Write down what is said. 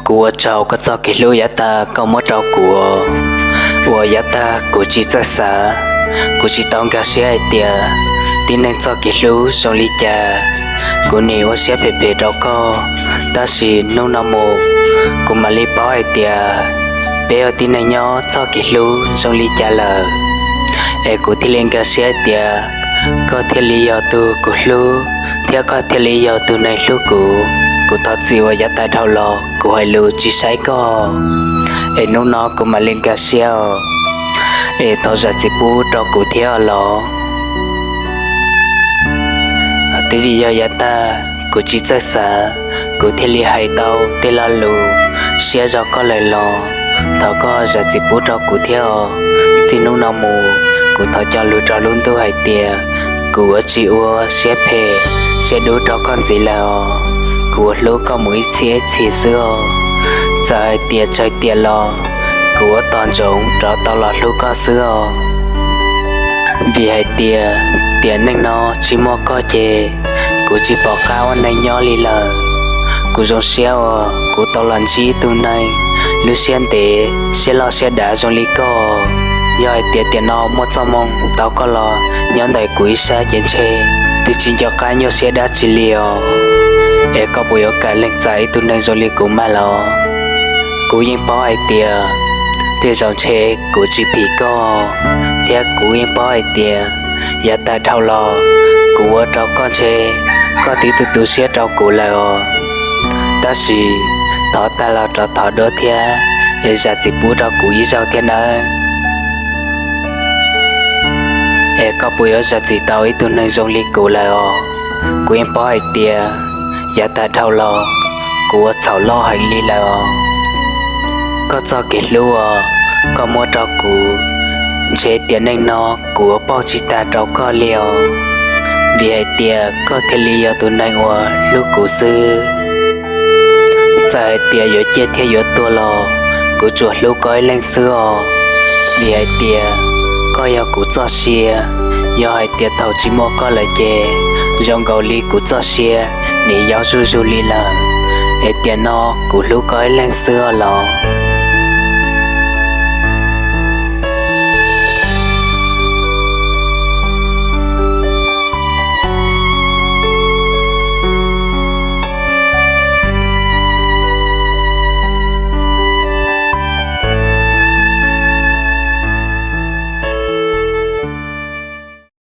Kuv ua tsaug koj txoj kev hlub yav tag koj muab rau kuv. Uas yav tag kuv tsis txawj xav, kuv tsis tau nkag siab hais tias tib neeg txoj kev hlub zoo li cas. Kuv nim ua siab phem phem rau koj, tab sis hnub no mus kuv mam li paub hais tias peb ua tib neeg nyob txoj kev hlub zoo li cas lawm. Es kuv thiaj li nkag siab hais tias koj thiaj li yog tus kuv hlub, thiab koj thiaj li yog tus neeg hlub kuv. Kuv thov txim uas yav tag dhau los kuv hais lus tsis saib koj, es hnub no kuv mam li nkag siab os. Es thov zam txim pub rau kuv thiab os los. Twb vim yog yav tag kuv tsis txawj xav, kuv thiaj li hais tau tej lo lus siab zog koj lawm los thov koj zam txim pub rau kuv thiab os. Txij hnub no mus kuv thov cog lus rau lub ntuj hais tias kuv yuav tsis ua siab phem siab dub rau koj ntxiv lawm os. Kuv yuav hlub koj mus ib txhis ib txhis xwb os. Txawm hais tias tsawg tiam los kuv yuav tos ntsoov rov tau los hlub koj xwb os. Vim hais tias tiam neej no tsis muaj koj ces kuv tsis pom qab ua neeg nyob li lawm. Kuv zoo siab uas kuv tau los ntsib tus neeg lub siab ntev siab loj siab dav zoo li koj. Yog hais tias tiam no muaj txoj hmoo tau koj los nyob ntawm kuv ib sab ces ntshe twb tsis nco qab nyuaj siab dab tsi li os. Es koj puas yuav kam lees txais ib tug neeg zoo li kuv mas los? Kuv yeej paub hais tias tej zaum ntshe kuv tsis phim koj, thiab kuv yeej paub hais tias yav tag dhau los kuv ua rau koj ntshe koj twb tu tu siab rau kuv lawm os. Tab sis thov tag los rov thov dua thiab, es zam txim pub rau kuv ib zaug thiab nawb. Es koj puas yuav zam txim tau ib tug neeg zoo li kuv lawm os? Kuv yeej paub hais tias yav tag dhau los kuv ua txhaum loj heev li lawm os. Koj txoj kev hlub uas koj muab rau kuv, ntshe tiam neej no kuv ua pauj tsis tag rau koj li os. Vim hais tias koj thiaj li yog tus neeg uas hlub kuv xwb. Txawm hais tias yuav ciaj thiab yuav tuag los kuv tsuas hlub koj ib leeg xwb os. Vim hais tias koj yog kuv txoj sia, yog hais tias thaum tsis muaj koj lawm ces zoo nkaus li kuv txoj sia nim yau zuj zus li lawm. Es tiam no kuv hlub koj ib leeg xwb os los.